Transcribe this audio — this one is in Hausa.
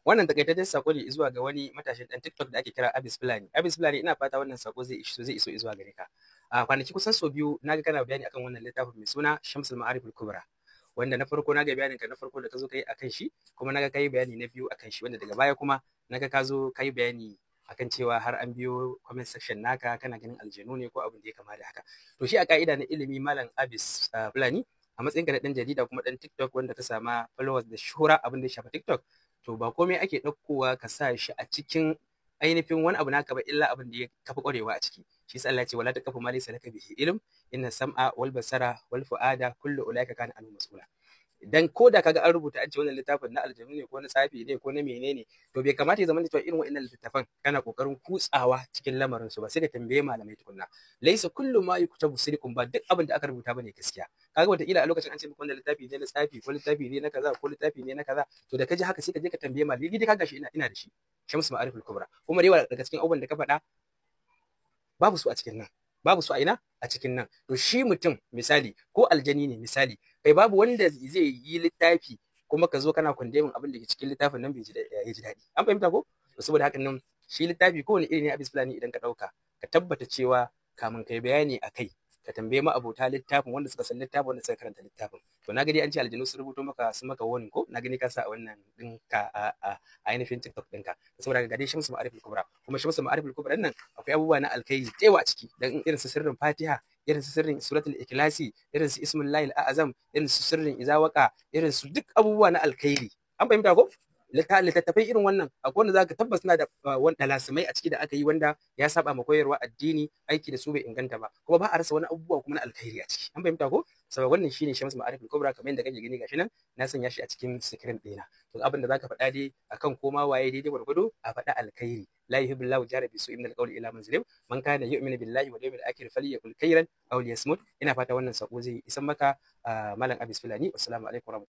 Wannan takaitaccen sako ne zuwa ga wani matashin ɗan TikTok da ake kira Abis Fulani. Abis Fulani, ina fata wannan sako zai iso zuwa gare ka. A kwanaki kusan sau biyu naga kana bayani akan wannan littafin mai suna Shamsul Ma'ariful Kubra. Wanda na farko naga bayanin ka na farko da ka zo kai akan shi, kuma naga kai bayani na biyu akan shi, wanda daga baya kuma naga ka zo kai bayani akan cewa har an biyo comment section naka, kana ganin aljanu ne ko abin da ya kama da haka. To shi a ka'ida na ilimi, Malam Abis Fulani, a matsayinka na ɗan jarida kuma ɗan TikTok wanda ka sama followers da shuhura abin da ya shafi TikTok, to ba komai ake ɗaukowa ka sa shi a cikin ainihin wani abu naka ba illa abin da ya kafi ƙwarewa a ciki. Shi yasa Allah ya ce: "Wala taqfu ma laysa laka bihi ilm, inna sam'a wal basara wal fu'ada kullu ulaika kana anhu mas'ula." Dan ko da kaga an rubuta an ce wannan littafin na aljanu ne ko na tsafi ne ko na menene, to bai kamata ya zama da cewa irin wa'annan littattafan kana kokarin kutsawa cikin lamarin su ba, sai ka tambaye malamai tukunna. Laysa kullu ma yuktabu sidqun, ba duk abin da aka rubuta bane gaskiya. Kaga wata kila a lokacin an ce maka wannan littafi ne na tsafi ko littafi ne na kaza ko littafi ne na kaza, to da ka ji haka sai ka je ka tambaye malami. Dai kaga shi ina da shi, Shamsu Ma'ariful Kubra, kuma da yawa daga cikin abubuwan da ka faɗa babu su a cikin nan. Babu su a ina? A cikin nan. To shi mutum misali ko aljani ne misali, kai babu wanda zai yi littafi kuma ka zo kana condemning abin da ke cikin littafin nan bai ji ya ji daɗi. An fahimta ko? To saboda hakan nan shi littafi kowane iri ne, Abis Fulani, idan ka ɗauka, ka tabbata cewa kamun kai bayani a kai ka tambaye ma abota littafin, wanda suka san littafin, wanda suka karanta littafin. To na gani an ce aljanu sun rubuto maka, sun maka warning, ko na gani ka sa a wannan ɗinka a ainihin TikTok ɗinka. Saboda ga dai Shamsu Ma'ariful Kubra, kuma Shamsu Ma'ariful Kubra nan akwai abubuwa na alkhairi da yawa a ciki, dan irin su sirrin Fatiha, irin su sirrin Suratul Ikhlasi, irin su Ismul Lahil A'azam, irin su sirrin Izawaqa, irin su duk abubuwa na alkhairi. An fahimta ko? Littattafai irin wannan akwai wanda zaka tabbas suna da wani dalasimai a ciki da aka yi wanda ya saba ma koyarwa addini, aiki da su bai inganta ba, kuma ba a rasa wani abubuwa kuma na alkhairi a ciki. An fahimta ko? Saboda wannan shine Shamsu Ma'ariful Kubra, kamar yadda kake gani, gashi nan na sanya shi a cikin screen ɗina. To abin da zaka faɗa dai akan koma waye, daidai gwargwado a faɗa alkhairi. La yuhibbu jara bi su'in min alqawli illa man zulim. Man kana yu'minu billahi wal yawmil akhir falyaqul khairan aw liyasmut. Ina fata wannan sako zai isan maka, Malam Abis Fulani. Assalamu alaikum.